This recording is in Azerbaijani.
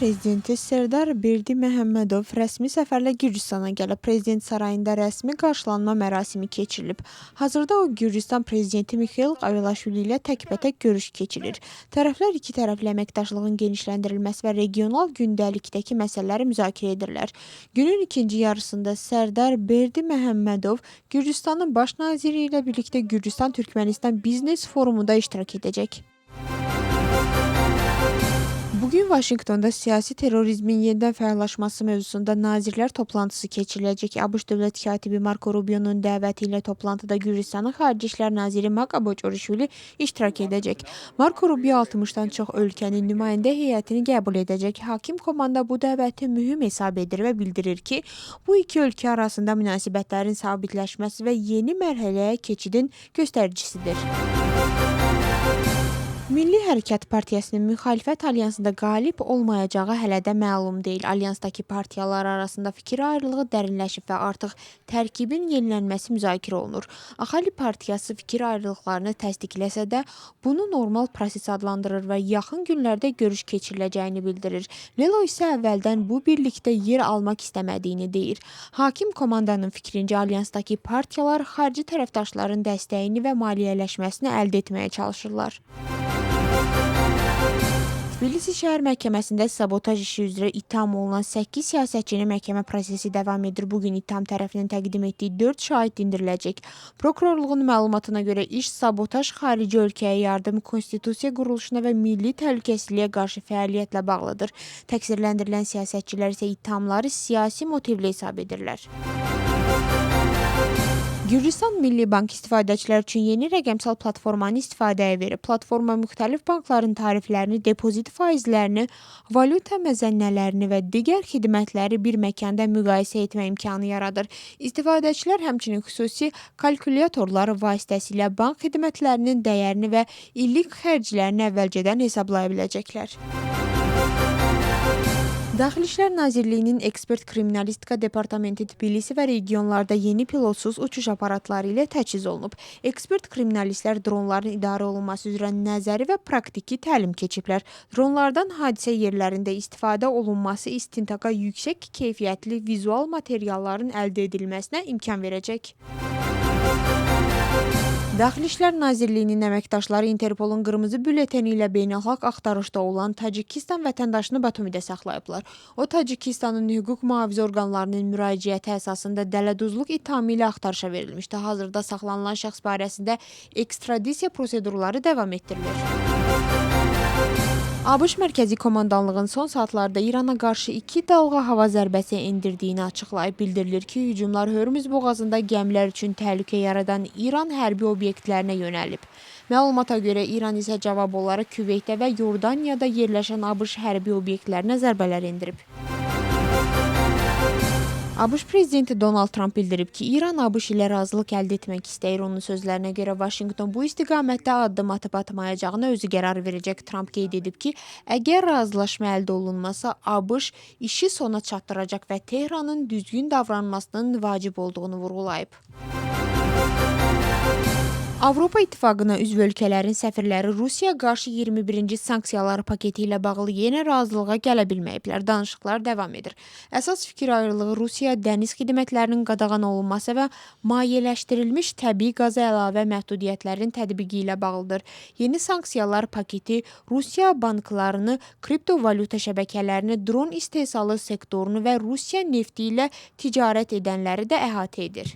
prezidenti Serdar Berdiməhəmmədov rəsmi səfərlə Gürcüstana gəlib. Prezident sarayında rəsmi qarşılanma mərasimi keçirilib. Hazırda o Gürcüstan prezidenti Mixail Kavelaşvili ilə təkbətək görüş keçirir. Tərəflər iki tərəfli əməkdaşlığın genişləndirilməsi və regional gündəlikdəki məsələləri müzakirə edirlər. Günün ikinci yarısında Sərdar Berdiməhəmmədov Gürcüstanın baş naziri ilə birlikdə Gürcüstan-Türkmənistan biznes forumunda iştirak edəcək. Bugün Vaşinqtonda siyasi terrorizmin yenidən fəallaşması mövzusunda nazirlər toplantısı keçiriləcək. ABŞ dövlət katibi Marko Rubio'nun dəvəti ilə toplantıda Gürcüstanın Xarici İşlər naziri Maka Boçorişvili iştirak edəcək. Marko Rubio 60-dan çox ölkənin nümayəndə heyətini qəbul edəcək. Hakim komanda bu dəvəti mühüm hesab edir və bildirir ki, bu iki ölkə arasında münasibətlərin sabitləşməsi və yeni mərhələyə keçidin göstəricisidir. Milli Hərəkat Partiyasının müxalifət alyansında qalib olmayacağı hələ də məlum deyil. Alyansdakı partiyalar arasında fikir ayrılığı dərinləşib və artıq tərkibin yenilənməsi müzakirə olunur. Axali Partiyası fikir ayrılıqlarını təsdiqləsə də, bunu normal proses adlandırır və yaxın günlərdə görüş keçiriləcəyini bildirir. Lelo isə əvvəldən bu birlikdə yer almaq istəmədiyini deyir. Hakim komandanın fikrincə alyansdakı partiyalar xarici tərəfdaşların dəstəyini və maliyyələşməsini əldə etməyə çalışırlar. Tbilisi şəhər məhkəməsində sabotaj işi üzrə ittiham olunan 8 siyasətçinin məhkəmə prosesi davam edir. Bu gün ittiham tərəfinin təqdim etdiyi 4 şahid dindiriləcək. Prokurorluğun məlumatına görə iş sabotaj, xarici ölkəyə yardım, konstitusiya quruluşuna və milli təhlükəsizliyə qarşı fəaliyyətlə bağlıdır. Təqsirləndirilən siyasətçilər isə ittihamları siyasi motivli hesab edirlər. Gürcüstan Milli Bank istifadəçilər üçün yeni rəqəmsal platformanı istifadəyə verib. Platforma müxtəlif bankların tariflərini, depozit faizlərini, valyuta məzənnələrini və digər xidmətləri bir məkanda müqayisə etmə imkanı yaradır. İstifadəçilər həmçinin xüsusi kalkulyatorlar vasitəsilə bank xidmətlərinin dəyərini və illik xərclərini əvvəlcədən hesablaya biləcəklər. Daxili İşlər Nazirliyinin Ekspert Kriminalistika Departamenti Tbilisi və regionlarda yeni pilotsuz uçuş aparatları ilə təchiz olunub. Ekspert kriminalistlər dronların idarə olunması üzrə nəzəri və praktiki təlim keçiblər. Dronlardan hadisə yerlərində istifadə olunması istintaqa yüksək keyfiyyətli vizual materialların əldə edilməsinə imkan verəcək. Daxili İşlər Nazirliyinin əməkdaşları Interpolun qırmızı bülleteni ilə beynəlxalq axtarışda olan Tacikistan vətəndaşını Batumidə saxlayıblar. O, Tacikistanın hüquq mühafizə orqanlarının müraciəti əsasında dələduzluq ittihamı ilə axtarışa verilmişdi. Hazırda saxlanılan şəxs barəsində ekstradisiya prosedurları davam etdirilir. ABŞ Mərkəzi Komandanlığın son saatlarda İrana qarşı 2 dalğa hava zərbəsi endirdiyini açıqlayıb. Bildirilir ki, hücumlar Hörmüz boğazında gəmilər üçün təhlükə yaradan İran hərbi obyektlərinə yönəlib. Məlumata görə İran isə cavab olaraq Küveytdə və Yordaniyada yerləşən ABŞ hərbi obyektlərinə zərbələr endirib. ABŞ prezidenti Donald Tramp bildirib ki, İran ABŞ ilə razılıq əldə etmək istəyir. Onun sözlərinə görə Vaşinqton bu istiqamətdə addım atıb atmayacağına özü qərar verəcək. Tramp qeyd edib ki, əgər razılaşma əldə olunmasa, ABŞ işi sona çatdıracaq və Tehranın düzgün davranmasının vacib olduğunu vurğulayıb. Avropa İttifaqına üzv ölkələrin səfirləri Rusiyaya qarşı 21-ci sanksiyalar paketi ilə bağlı yenə razılığa gələ bilməyiblər. Danışıqlar davam edir. Əsas fikir ayrılığı Rusiya dəniz xidmətlərinin qadağan olunması və mayeləşdirilmiş təbii qaza əlavə məhdudiyyətlərin tətbiqi ilə bağlıdır. Yeni sanksiyalar paketi Rusiya banklarını, kriptovalyuta şəbəkələrini, dron istehsalı sektorunu və Rusiya nefti ilə ticarət edənləri də əhatə edir.